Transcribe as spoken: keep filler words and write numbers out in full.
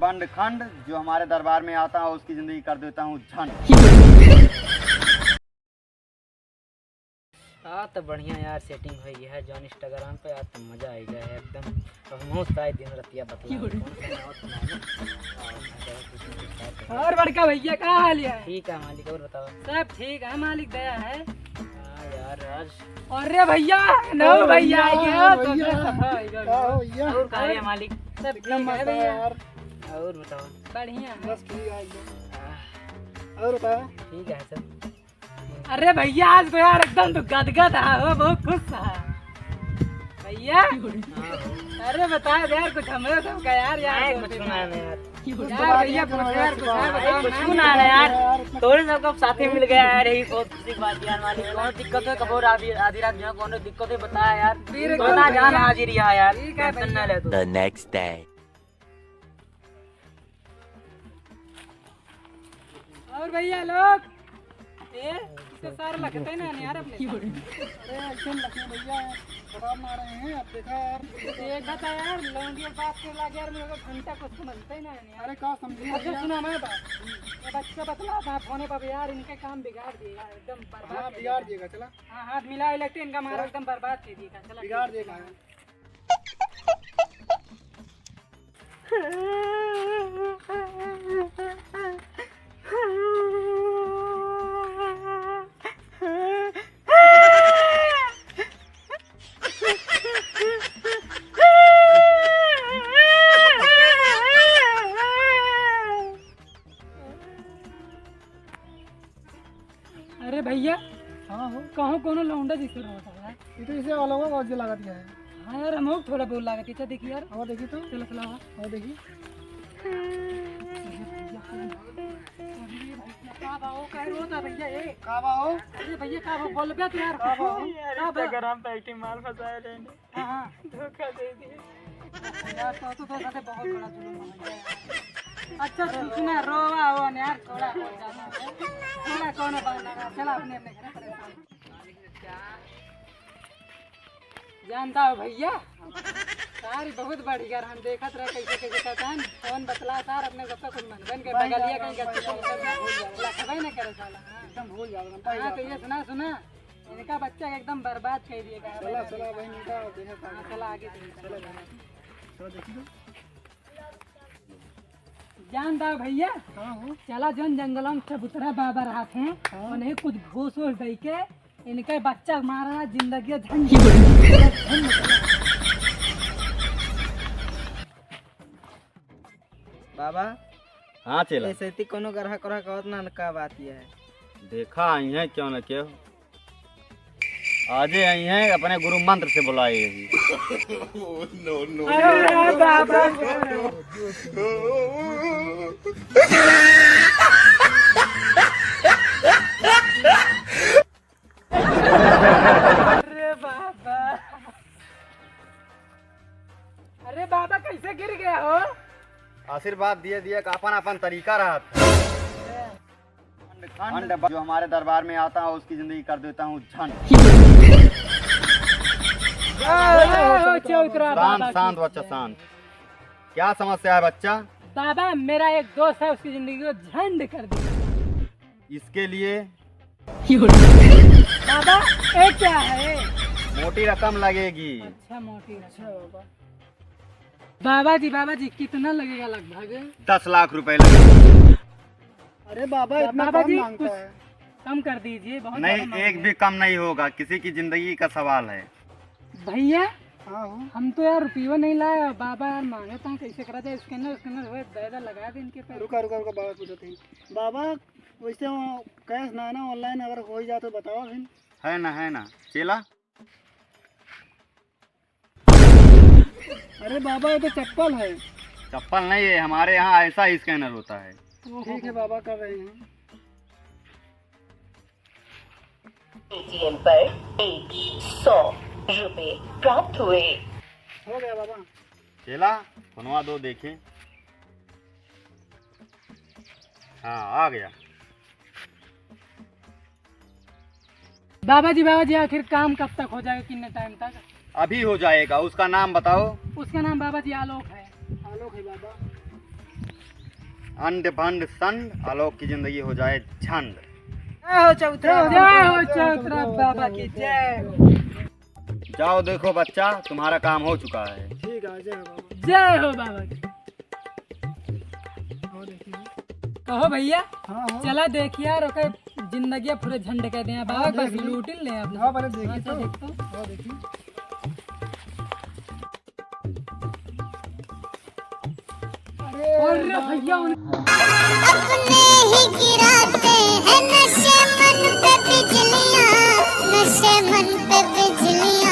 खंड खंड जो हमारे दरबार में आता है, उसकी जिंदगी कर देता हूँ झंड। हाँ, तो बढ़िया यार, setting होइ गया है जौन Instagram पे, आज तो मजा आ गया है एकदम। अब हम शायद दिन रतिया बतला कौन सा नाम सुनाए। और बड़का भैया, का हाल है? ठीक है मालिक, और बताओ। सब ठीक है मालिक, दया है। हाँ यार, आज अरे भैया, नौ भैया, भैया, ये तो भैया। सफा हो गया। का हो भैया? और का है मालिक? सब एकदम ठीक है मस्त है भैया। यार। और बताओ। बढ़िया है। बस ठीक है एकदम। आह। और बताओ। ठीक है सब। अरे भैया, आज तो यार एकदम तो गदगद है, हो बहुत खुश है भैया। अरे बता दे यार, कुछ हमरे सब का यार, यार नहीं, कुछ ना, नहीं यार। यार भैया, कुछ यार, कुछ है, बताओ कुछ ना। ना, ना यार, तोरे सब का साथी मिल गया यार, यही बहुत खुशी की बात यार मालिक। कौनो दिक्कत है, कबो आधी, आधी रात में कौनो दिक्कत है, बता यार। फिर तो ना एकदम जान भैया। हाजिर है यार, ठीक है tension भैया। ना ले तू। The next day। और भैया लोग, ए, इसके सारे लगते ना यार अपने। अरे ऐसे लगे भैया, खराब ना रहे हैं, अब देखा यार। देखा था यार, लौंडिया बात के लागे यार, मेरे को घंटा कुछ समझते ही ना है यार। अरे का समझे अच्छा भैया? सुना मैं बात, ये बच्चा बतला था फोने पर यार, इनके काम बिगाड़ दिए यार, एकदम बर्बाद हाँ, कर बिगाड़ दिया। दिएगा, चला। हाँ, हाथ मिला लगते इनका मारा चला। एकदम बर्बाद कर दिएगा, चला बिगाड़ ठीक है। देगा। अरे भैया, हाँ हो। कहो कोनो लौंडा जैसे रहता है यार। ये तो इसे अलग अलग जे लागत है। हाँ यार, हम थोड़ा बोल लागत है। अच्छा देखी यार। और देखी तो। चलो, चलो, हाँ। और देखी। अरे भैया, का बा हो, काहे रोता भैया, ए? का बा हो? अरे भैया, का बा, बोलबे तो यार। का बा हो? का बा? Instagram पे acting माल फंसाए रहे हैं। हाँ, हाँ। धोखा दे दिए। यार, तो, तो, तो साथे बहुत बड़ा जुलुम हो गया यार। अच्छा, सु-, सुना, रोवा हो न यार, थोड़ा हो जाना है। थोड़ा कौनो बहाना ना, चला अपने, अपने घर परेशान। जानता हो भैया, सारी बहुत बढ़िया, हम देखत रहे कैसे, कैसे कहता है, फोन बतला सार, अपने सबका कुछ मन बन के भाई, बगलिया भाई, कहीं भाई, गलती भाई, से भाई, लखबे न करे साला, हाँ। एकदम भूल जाओ, हाँ, तो ये सुना, सुना, इनका बच्चा एकदम बर्बाद कर दिए बा। चला, चला, बहन, इनका देखा था। हाँ, चला, आगे चलते हैं। चला, चला। चला, देखी तो। जान दाव भैया, हाँ हो। चला, जौन जंगल में चबूतरा बाबा रहत हैं, हाँ। उन्हें कुछ घूस वूस दे के इनका बच्चा मारा, जिंदगी झंड। बाबा, हाँ चेला। ऐसे ती कोनो ग्राहक व्राहक आवत ना, न का बात ये है? देखा आई हैं क्यों न क्यों। आजे आई हैं, अपने गुरु मंत्र से बुलाए ही। अरे बाबा। अरे बाबा, अरे बाबा, कैसे गिर गया हो? आशीर्वाद दिए दिए का अपन अपन तरीका रहत है। खंड जो हमारे दरबार में आता है, उसकी जिंदगी कर देता हूँ झंड। जय हो चौतरा बाबा की। शांत, शांत बच्चा, शांत। क्या समस्या है बच्चा? बाबा, मेरा एक दोस्त है, उसकी जिंदगी को झंड कर दिया। इसके लिए बाबा, ये क्या है? मोटी रकम लगेगी। अच्छा, मोटी रकम। अच्छा बाबा। बाबा जी, बाबा जी, कितना लगेगा लगभग? दस लाख रुपए लगेंगे। अरे बाबा, इतना बाबा कम जी, मांगता कुछ है। कम कर दीजिए, बहुत नहीं, ज्यादा मांग रहे हैं। एक भी कम नहीं होगा, किसी की जिंदगी का सवाल है। भैया, हाँ हो। हम तो यार रुपयो नहीं लाए, बाबा यार मांगे तो कैसे करा जाए, scanner, scanner हुए, दे दे, लगा दे इनके पे। रुका, रुका, रुका, बाबा पूछते हैं। बाबा, वैसे वो cash ना, ना, online अगर हो ही जाए तो बताओ फिर। है ना, है ना, चेला। अरे बाबा, ये तो चप्पल है। चप्पल नहीं है, हमारे यहाँ ऐसा ही scanner होता है। ठीक है बाबा, कर रहे हैं। Paytm पर एक सौ रुपए प्राप्त हुए। हो गया बाबा। चेला, फोनवा दो देखें। हाँ, आ गया। बाबा जी, बाबा जी, आखिर काम कब तक हो जाएगा, कितने time तक? अभी हो जाएगा। उसका नाम बताओ। उसका नाम बाबा जी आलोक है। आलोक है बाबा। अंड भंड संड, आलोक की जिंदगी हो जाए झंड। जय हो चौतरा, जय हो चौतरा बाबा की जय। जाओ देखो बच्चा, तुम्हारा काम हो चुका है। ठीक है, जय हो बाबा। जय हो बाबा की। और देखिए। कहो भैया, हाँ, हाँ। चला देखिया, रोके जिंदगी पूरे झंड कह दे बाबा, हाँ, बस देख ली। लूट ले अपने। हाँ, पहले देखी हाँ, तो। देख तो। हाँ, देखी। अरे अरे भैया, उन- अपने ही गिराते हैं नशे मन पे बिजलियां, नशे मन पे बिजलियां।